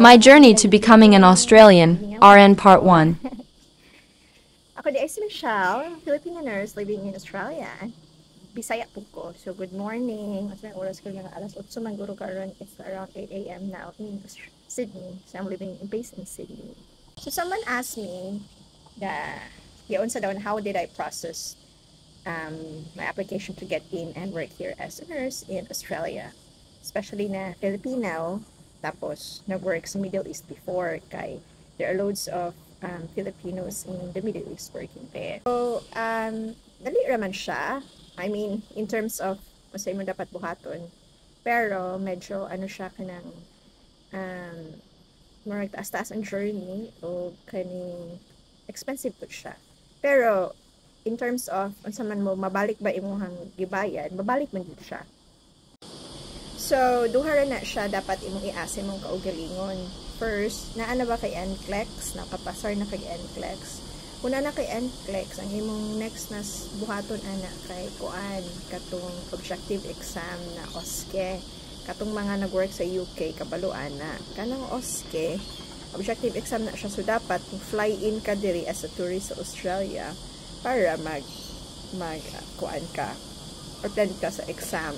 My Journey to Becoming an Australian, RN Part 1. Ako diay si Michelle, Filipino nurse living in Australia. Bisaya pud ko. So good morning. Asa oras ko nga alas 8 man guro karon. It's around 8 a.m. now in Sydney. So I'm living based in Sydney. So someone asked me the giunsa daw how did I process my application to get in and work here as a nurse in Australia. Especially na Filipino, tapos nag-work sa Middle East before kay there are loads of Filipinos in the Middle East working there. So, dali raman siya. I mean, in terms of unsa imo dapat buhaton. Pero medyo ano siya kanang murag taas-taas ang journey o kaning expensive pud siya. Pero in terms of unsa man mo mabalik ba imong gibayad, mabalik man jud siya. So, duha ra na siya dapat imong i-ask imong kaugalingon. First, naa na ba kay NCLEX? Nakapasar na kay NCLEX? Kung naa na kay NCLEX, ang imong next na buhaton ana kay kuan katong objective exam na OSCE. Katong mga nag-work sa UK kabalo ana. Kanang OSCE, objective exam na siya, so dapat fly in ka diri as a tourist sa Australia para mag mag kuan ka, attend ka sa exam.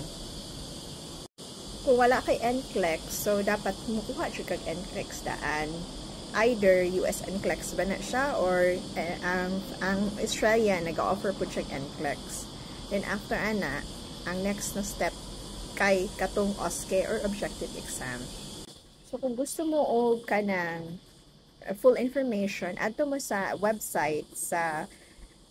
Kung wala kay NCLEX, so dapat mukuha jud kag NCLEX daan. Either US NCLEX ba na siya or eh, ang Australia nag-offer pud siya NCLEX. Then after ana, ang next na step kay katong OSCE or objective exam. So kung gusto mo og kanang full information, adto mo sa website sa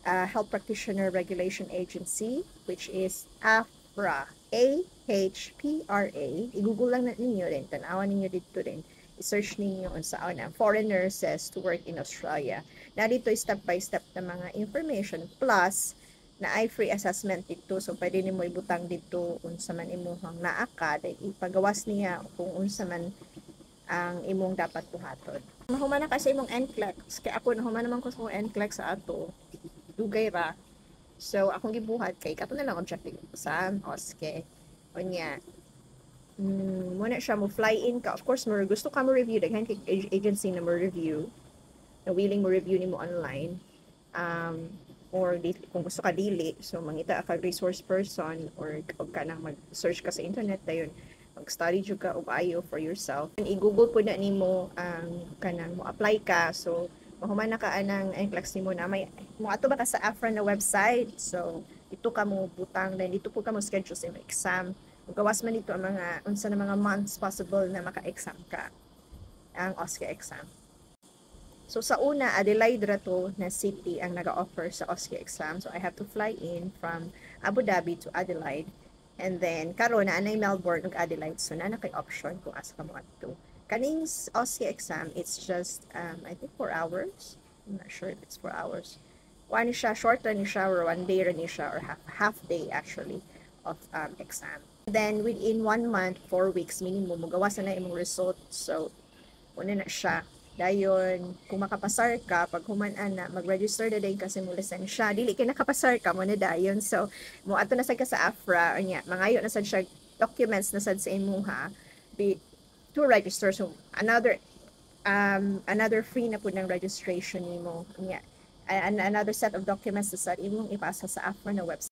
Health Practitioner Regulation Agency, which is AHPRA. AHPRA. I-google lang na ninyo rin. Tanawan ninyo dito rin. I-search ninyo unsaon ang foreign nurses to work in Australia. Na dito step by step na mga information, plus naay free assessment dito, so pwede nimo ibutang dito unsa man imong naa ka, then ipagawas niya kung unsa man ang imong dapat buhaton. Mahuman na ka sa imong NCLEX, kay ako nahuman naman ko sa akong NCLEX sa ato. Dugay ra. So akong gibuhat kay kato na lang objective exam, OSCE. Unya, muna siya mo fly in ka. Of course, mo gusto ka mo review, daghan kay agency na mo review, na willing mo review nimo online. Or di, kung gusto ka dili, so mangita ka resource person or og kanang mag-search ka sa internet, dayon mag-study jud ka og ayo for yourself. And i-google pud na nimo ang kanang mo apply ka. So mahuman na ka anang NCLEX nimo na may mo ato ba ka sa AHPRA na website. So dito ka mo butang, then dito pud ka mo schedule sa imong exam. Ug gawas man dito ang mga unsa na mga months possible na maka-exam ka, ang OSCE exam. So sa una, Adelaide ra to na city ang naga-offer sa OSCE exam. So I have to fly in from Abu Dhabi to Adelaide. And then karon naa nay Melbourne ug Adelaide. So naa na kay option kung asa ka mo adto. Kaning OSCE exam, it's just I think 4 hours. I'm not sure if it's 4 hours. Kuan ni siya, short ra ni siya or one day ra ni siya or half half day actually of exam. Then within one month, 4 weeks minimum, mugawas na imong result. So una na siya. Dayon, kung makapasar ka, pag human ana, mag-register na din kasi mo lisensya. Dili kay nakapasar ka mo na dayon. So, mo ato na sad ka sa AHPRA, unya, mangayo na sad siya documents na sad sa imuha be to register. So, another free na pud ng registration nimo. Unya, and another set of documents na sad imong ipasa sa AHPRA na website.